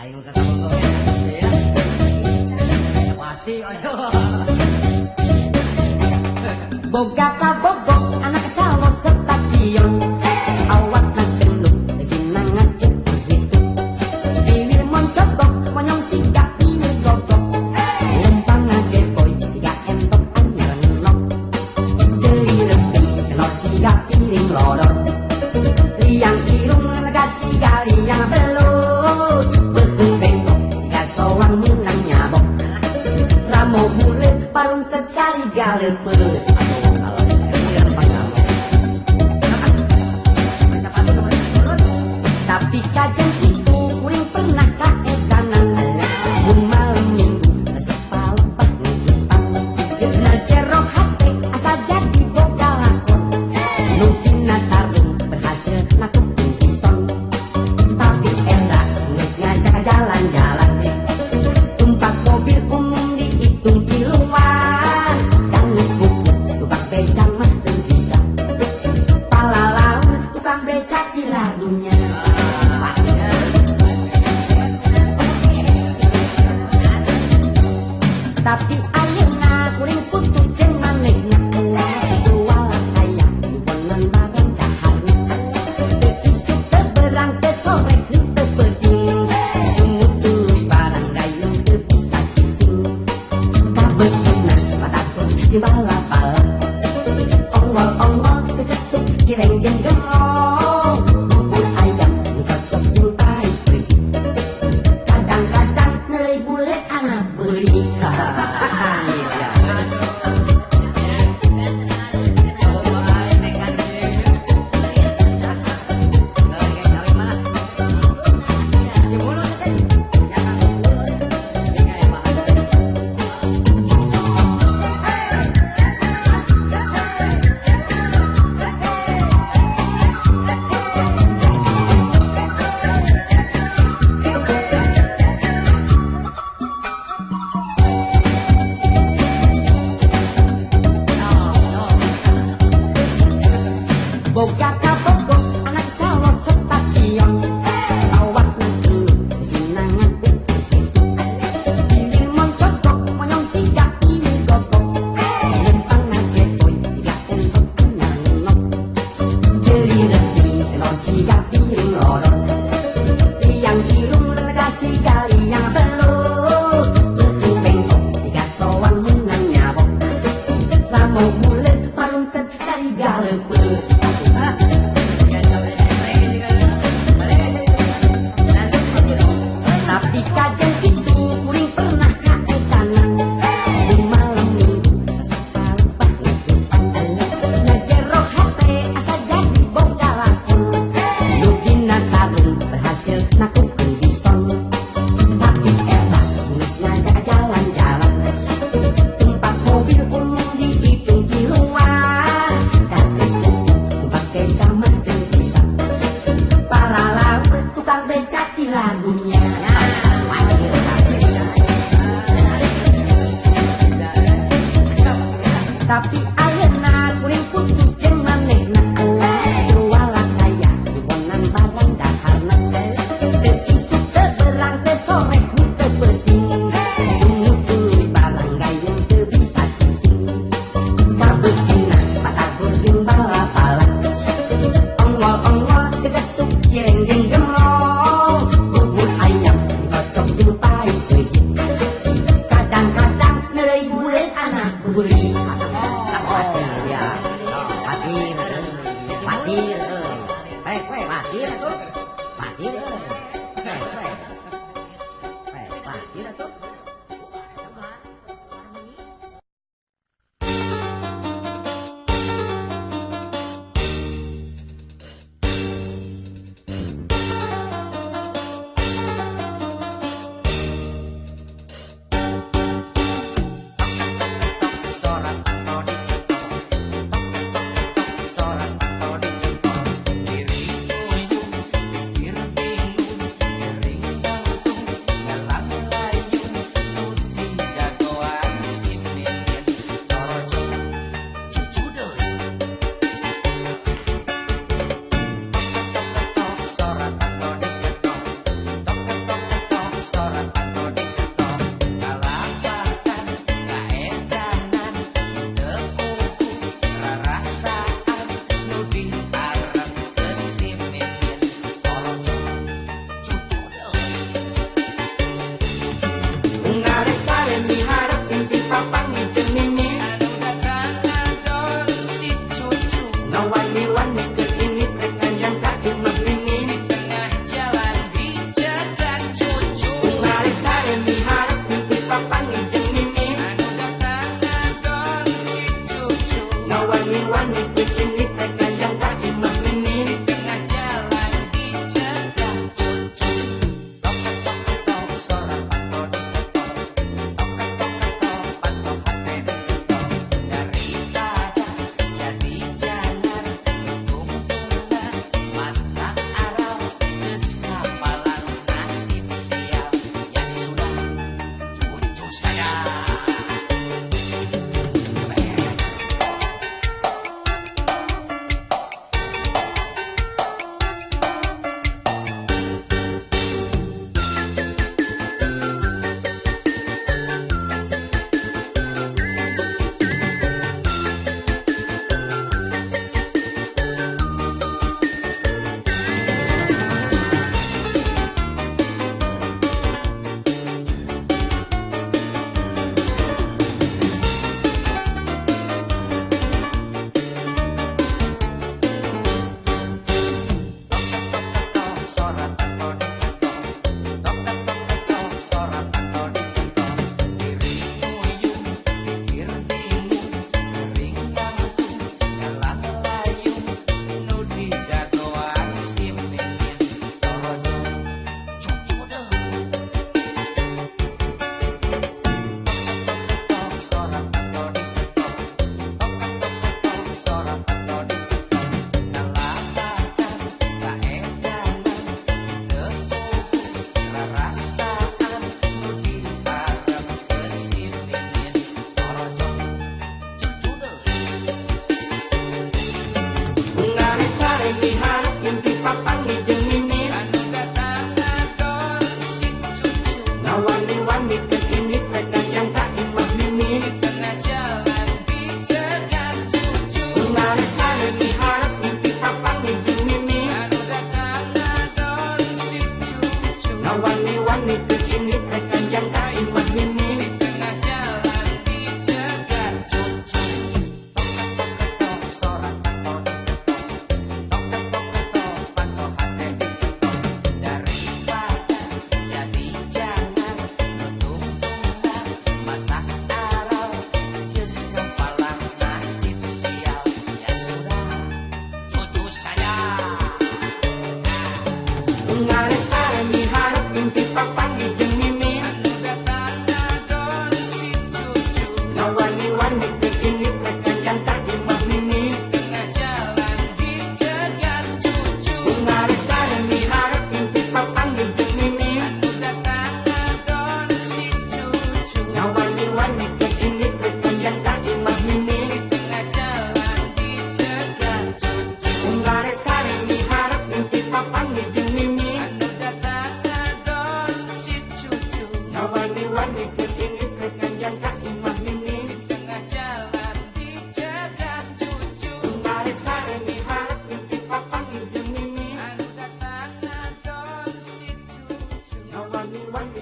Aing ka kabogoh ya. Pasti ayo. Boga kabogoh anak calo stasiun. Awak nang gendut sinangan itu. Biwir moncokok monyong siga biwir gogok. Lempang ngageboy siga entok anyar ngenok. Jeli leping kenor siga piring lodor. Liang irung lega siga liang belut. Beuteung bengkok siga soang menang nyabok. Ramo bule paruntet sariga leupeut. Tapi kajeng itu kuring pernah kaetanan. Mun malam minggu resep palepah ngedepan. Geuna jero hate asa jadi boga lakon. Nu dina tarung berhasil nakupin bison. Tapi era geus ngajak jalan-jalan. Tumpak mobil umum dihitung kiluan. Dan geus bubut tukang beca mah teu bisa. Palalaur tukang beca tilah dunya. Tapi ayeuna kuring putus jeung manehna. Jualan ayam nyuponan barang daharna. Teu isuk teu berang teu sore teu peuting. Sungut tuluy barang gayung teu bisa cicing. Kabeukina patakut jeung bala-bala. Ongol-ongol keketuk cireng jeung gemong. Bubur ayam nu cocok jeung pais peuncit. Kadang-kadang neuleuy bule anak beurit. Boga kabogoh anak calo stasiun. Awak nang gendut sinangan itu. Bibir moncokok monyong siga biwir gogok. Lempang ngageboy siga entok anyar ngenok. Jeri leping kenor siga piring lodor. Liang irung lega siga liang belut. Beuteung bengkok siga soang menang nyabok. Ramo bule paruntet sariga leupeut. Tapi kajeng itu kuring pernah kaetanan. Mun malam minggu resep palepah ngedepan. Ngajero hate asa jadi boga lakon. Nu dina tarung berhasil nakupkeun bison. Tapi era geus ngajak jalan-jalan. Tumpak mobil umum dihitung kiluan. Da geus bubut tumpak beca mah teu bisa. Palalaur tukang beca ti lagunya. Tapi ayeuna kuring putus jeung manehna. Jualan aya nyuponan barang daharna. Teu isuk teu berang teu sore teu peuting. Sungut tuluy barang gayung teu bisa cicing. Kabeukina patagur jeung bala-bala. Ongol-ongol keketuk cireng jeung gemong. Bubur ayam dikocok jeung pais peuncit. Kadang-kadang neureuy bule anak beurit. Sorak. Ngawani-wani keur indit rek nganjang ka imah Mimin. Di tengah jalan dicegat cucu. Tok tok tok sora panto diketok. Tok tok tok panto hate diketok. Daripada jadi janar tungtungna mata aral geus kapalang nasib sial. Ya sudah cucu saya. Sora panto diketok, tok tok tok sora panto diketok. Diri nguyung, pikir bingung, gering kangkung, dalam layung, nu dijagoan si Mimin torojo cucu deui. Tok tok tok sora panto diketok, tok tok tok sora panto diketok. Kalabakan kaedanan teu rarasaan nu diharepkeun si Mimin torojo cucu deui. Ngarek sare miharep mimpi papanggih jeung Mimin. Anu datang ngadon si cucu. Ngawani-wani keur indit rek nganjang ka imah Mimin. Di tengah jalan dicegat cucu. Ngarek sare miharep mimpi papanggih jeung Mimin. Anu datang ngadon si cucu. Ngawani-wani keur indit rek nganjang ka imah Mimin. Di tengah jalan dicegat cucu. Tok tok tok sora panto diketok. Tok tok tok panto hate diketok. Daripada jadi janar nu tungtungna mata aral geus kapalang nasib sial. Ya sudah cucu saya. Ngarek sare miharep mimpi papanggih jeung Mimin. Anu datang ngadon si cucu. Ngawani-wani keur indit rek nganjang ka imah Mimin. Di tengah jalan dicegat cucu. Ngarek sare miharep mimpi papanggih jeung Mimin. Anu datang ngadon si cucu. Ngawani-wani keur indit rek nganjang ka imah Mimin. Di tengah jalan dicegat cucu. Ngarek sare miharep mimpi papanggih jeung Mimin. Anu datang ngadon si cucu. Ngawani-wani keur indit rek nganjang ka imah Mimin. Di tengah jalan dicegat cucu. Ngarek sare miharep mimpi papanggih jeung Mimin. Anu datang ngadon si cucu. Ngawani-wani